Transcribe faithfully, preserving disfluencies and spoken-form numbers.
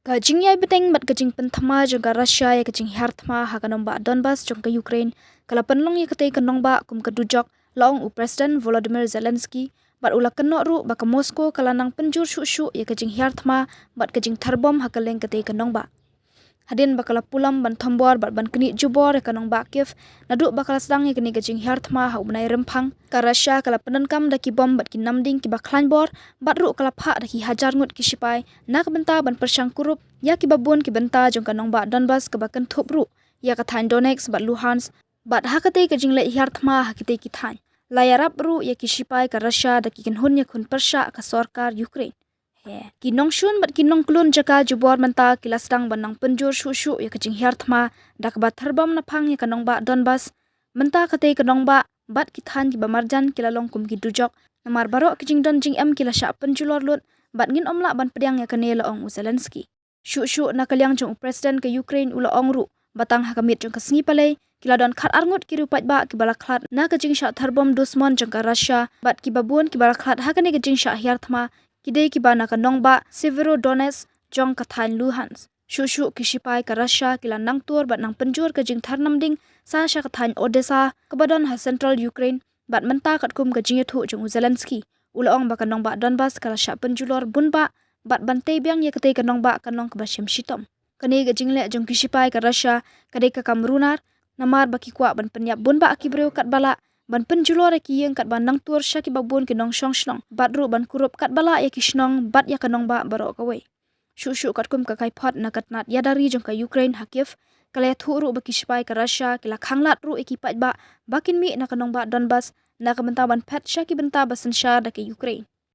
Ka jingïai bteng bad ka jingpynthma jong ka Russia ïa ka jinghiar thma ha ka nongbah Donbas jong ka Ukraine ka la pynlong ïa katei ka nongbah kum ka dujok, la ong u President Volodymyr Zelensky, bad u la kynnoh ruh ba ka Moscow ka la nang pynjur shuh shuh ïa ka jinghiar thma bad ka jingtharbom ha ka leng katei ka nongbah. Hadien ba ka la pulom ban thombor bad ban knieh jubor ïa ka nongbah Kiev, naduh ba ka la sdang ïa kane ka jinghiar thma ha u bnai Rymphang, ka Russia ka la pyndonkam da ki bom bad ki namding kiba khlaiñ bor, bad ruh ka la phah da ki hajar ngut ki shipai na ka bynta ban pyrshang kurup ïa kiba bun ki bynta jong ka nongbah Donbas kaba kynthup ruh ïa ka thaiñ Donetsk bad Luhansk, bad ha katei ka jingleh hiar thma ha kitei ki thaiñ la ïarap ruh ïa ki shipai ka Russia da ki kynhun ïakhun pyrshah ka sorkar Ukraine. He, ki nongshun bad ki nongklun jaka jubor mynta ki la sdang ban nang pynjur shuh shuh ïa ka jinghiar thma da kaba tharbom naphang ïa ka nongbah Donbas. Mynta katei ka nongbah bad ki thaiñ kiba marjan ki la long kum ki dujok, namar baroh ki jingdon jingem ki la shah pynjulor lut, bad ngin ym lah ban pdiang ïa kane, la ong u Zelensky. Shuh shuh na ka liang jong u President ka Ukraine u la ong ruh ba tang ha ka miet jong ka sngi Palei ki la don khatar ngut ki riew paidbah kiba la khlad na ka jingshah tharbom dusmon jong ka Russia, bad kiba bun kiba la khlad ha kane ka jingshah hiar thma ki dei kiba na ka nongbah Severodonetsk jong ka thaiñ Luhansk. Shuh shuh ki shipai ka Russia ki la nang tur bad nang pynjur ka jingthar namding sa sha ka thaiñ Odessa kaba don ha central Ukraine, bad mynta katkum ka jingïathuh jong u Zelensky, u la ong ba ka nongbah Donbas ka la shah pynjulor bun bah, bad ban tei biang ïa katei ka nongbah kan long kaba shem shitom. Kane ka jingleh jong ki shipai ka Russia ka dei ka kam runar, namar ba ki kwah ban pynïap bun bah ki briew katba lah, ban pynjulor ïa ki ïing katba nang tur sha kiba bun ki nongshong shnong, bad ruh ban kurup katba lah ïa ki shnong bad ïa ka nongbah baroh kawei. Shuh shuh katkum ka kaiphod na ka tnat ïada ri jong ka Ukraine ha Kiev, ka la ïathuh ruh ba ki shipai ka Russia ki la khanglad ruh ïa ki paidbah ba kin mih na ka nongbah Donbas na ka bynta ban phet sha ki bynta ba synshar da ka Ukraine.